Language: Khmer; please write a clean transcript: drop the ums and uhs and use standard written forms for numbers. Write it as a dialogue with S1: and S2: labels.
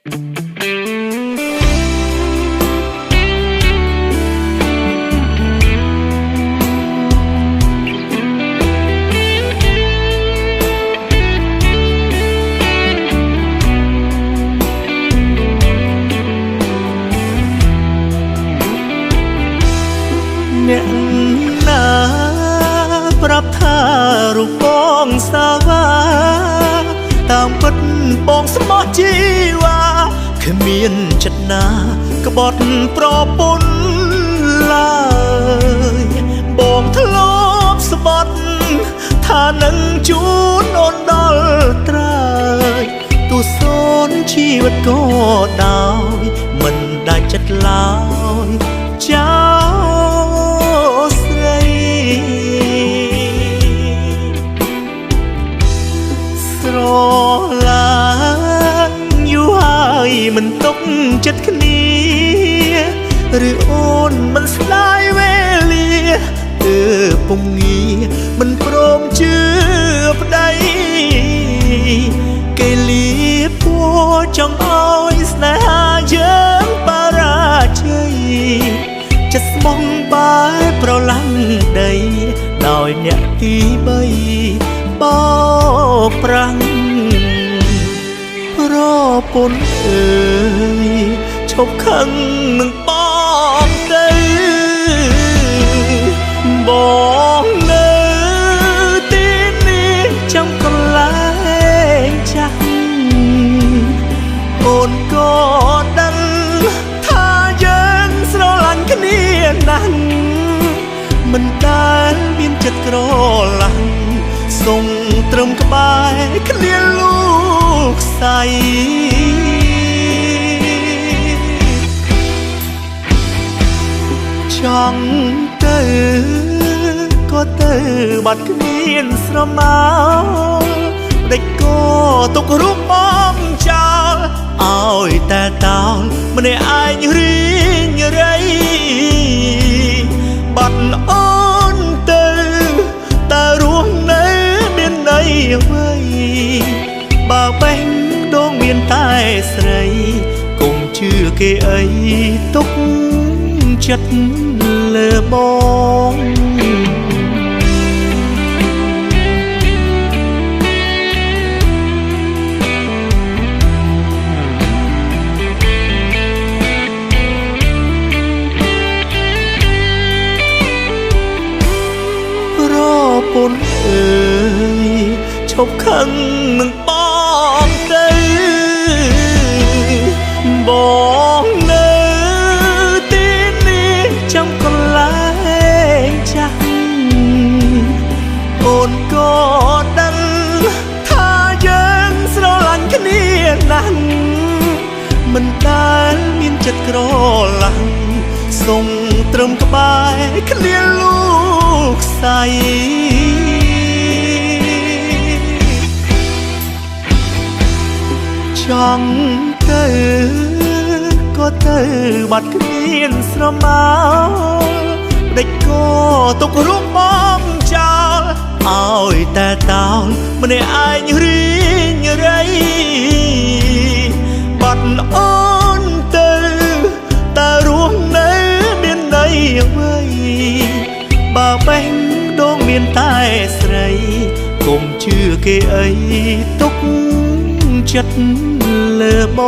S1: អ្នកណាប្រាប់ថារូបបងសាវ៉ាតាមពិតបងស្មោះជីវ៉ាគ្មានចិត្តណាក្បត់ប្រពន្ធឡើយបងធ្លាប់ស្បត់ថានឹងជូនអូនដល់ត្រើយទោះសូនជីវិតក៏ដោយមិនដាច់ចិត្តឡើយចោលស្រី ស្រឡាញ់យូរហើយមិនទុកចិត្តគ្នាឬអូនមិនស្ដាយវេលាទើបពុំងាមិនព្រមជឿប្តីគេលៀពួរចង់ឲ្យស្នេហាយើងបរាជ័យចិត្តស្មងបែប្រឡាំងដីដោយអ្នកទីបីបោកប្រាំង ប្រពន្ធអើយឈប់ខឹងនឹងបងទៅបងនៅទីនេះចាំកន្លែងចាស់អូនក៏ដឹងថាយើងស្រឡាញ់គ្នាណាស់មិនដែលមានចិត្តក្រឡាស់សុងត្រឹមក្បែរគ្នាលូកសៃ ចង់ទៅក៏ទៅបាត់គ្មានស្រមោលផ្ដេចក៏ទុករូបបងចោលឲ្យតែតោលម្នាក់ឯងរីងរៃបាត់អូនទៅតើរស់នៅមានន័យអ្វីបើបេះដូងមានតែស្រីកុំជឿគេអីទុកចិត្តលើបង ប្រពន្ធអើយឈប់ខឹងនឹងបងទៅបងនៅទីនេះចាំកន្លែងចាស់អូនក៏ដឹងថាយើងស្រឡាញ់គ្នាណាស់មិនដែលមានចិត្តក្រឡាស់សុងត្រឹមក្បែរគ្នាលូកសៃ ចង់ទៅក៏ទៅបាត់គ្មានស្រមោលផ្ដេចក៏ទុករូបបងចោលឲ្យតែតោលម្នាក់ឯងរីងរៃបាត់អូនទៅតើរស់នៅមានន័យអ្វីបើបេះដូងមានតែស្រីកុំជឿគេអីទុកចិត្តលើប